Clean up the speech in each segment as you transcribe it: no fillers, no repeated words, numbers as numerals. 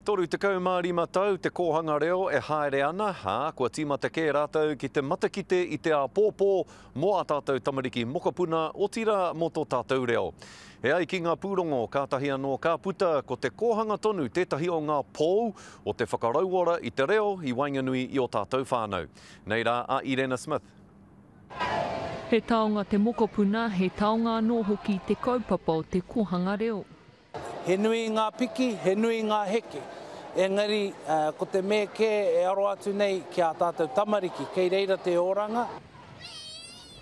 35 tau te kōhanga reo e haere ana, ā, kua tīmata kē rātou ki te matakite i te āpōpō mō ā tātou tamariki mokopuna, otirā mō tō tātou reo. E ai ki ngā pūrongo, kātahi anō ka puta ko te kōhanga tonu tētahi o ngā pou o te whakarauora i te reo i waenganui i ō tātou whānau. Nei rā a Irena Smith. He taonga te mokopuna, he taonga anō hoki te kaupapa o te kōhanga reo. He nui ngā piki, he nui ngā heke. Engari, ko te me kē e aro atu nei ki ā tātou tamariki, kei reira te oranga.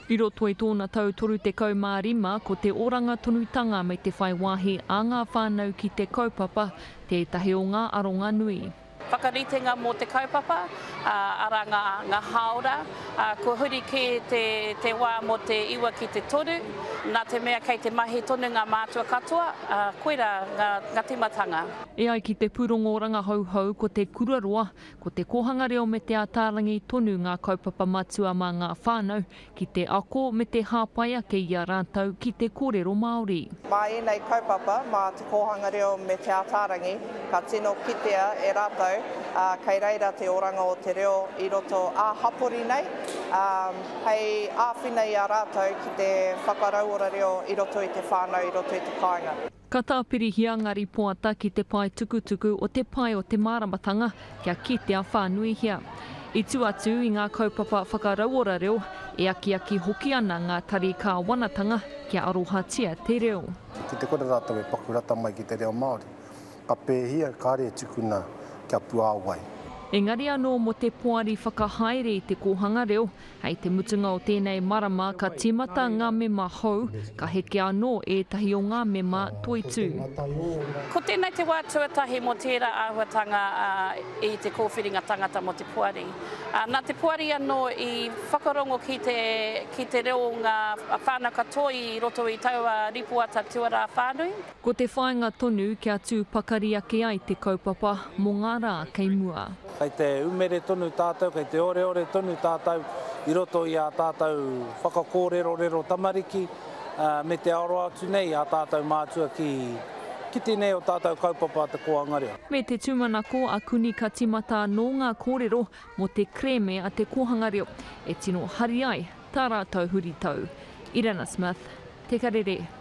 I roto i tōna tau 35, ko te oranga tonutanga me te whai wāhi a ngā whānau ki te kaupapa tētahi o ngā aronga nui. Whakaritenga mō te kaupapa, arā ngā, ngā hāora, kua huri kē te, te wā mō te iwa ki te toru, nā te mea kei te mahi tonu ngā mātua katoa, koirā ngā, ngā tīmatanga. E ai ki te pūrongo rangahau hou ko Te Kura Roa, ko Te Kōhanga Reo me Te Ataarangi tonu ngā kaupapa matua mā ngā whānau ki te ako me te hāpai ake i a rātou ki te kōrero Māori. Mā ēnei kaupapa, mā Te Kōhanga Reo me Te Ataarangi, ka tino kitea e rātou, ā, kei reira te oranga o te reo i roto ā-hapori nei, ā, hei āwhina i a rātou ki te whakarauora reo i roto i te whānau, i roto i te kāinga. Ka tāpirihia ngā rīpoata ki te pae tukutuku o Te Pae o te Māramatanga kia kitea whānuihia. I tua atu i ngā kaupapa whakarauora reo, e akiaki hoki ana ngā tari kāwanatanga kia arohatia te reo. Ki te kore rātou e paku rata mai ki te reo Māori, ka pēhia, kāre e tukuna kia puāwai. Engari anō mō te poari whakahaere i te kōhanga reo, Hei te mutunga o tēnei marama ka tīmata ngā mema hou, ka heke anō ētahi o ngā mema toitū. Ko tēnei te wā tuatahi mō tērā āhuatanga i te kōwhiringa tangata mō te poari. Nā te poari anō i whakarongo ki te, ki te reo o ngā whānau katoa i roto i taua rīpoata tuarā whānui. Ko te whāinga tonu kia tū pakari ake ai te kaupapa mō ngā rā kei mua. Kei te umere tonu tātou, kei te oreore tonu tātou i roto i ā tātou whakakōrerorero tamariki, me te aro atu nei ā tātou mātua ki, ki tēnei o tātou kaupapa te kōhanga reo. Me te tūmanako a Kuni ka tīmata anō ngā kōrero mō te kerēme a te kōhanga reo e tino hari ai tā rātou huritau. Irena Smith, Te Karere.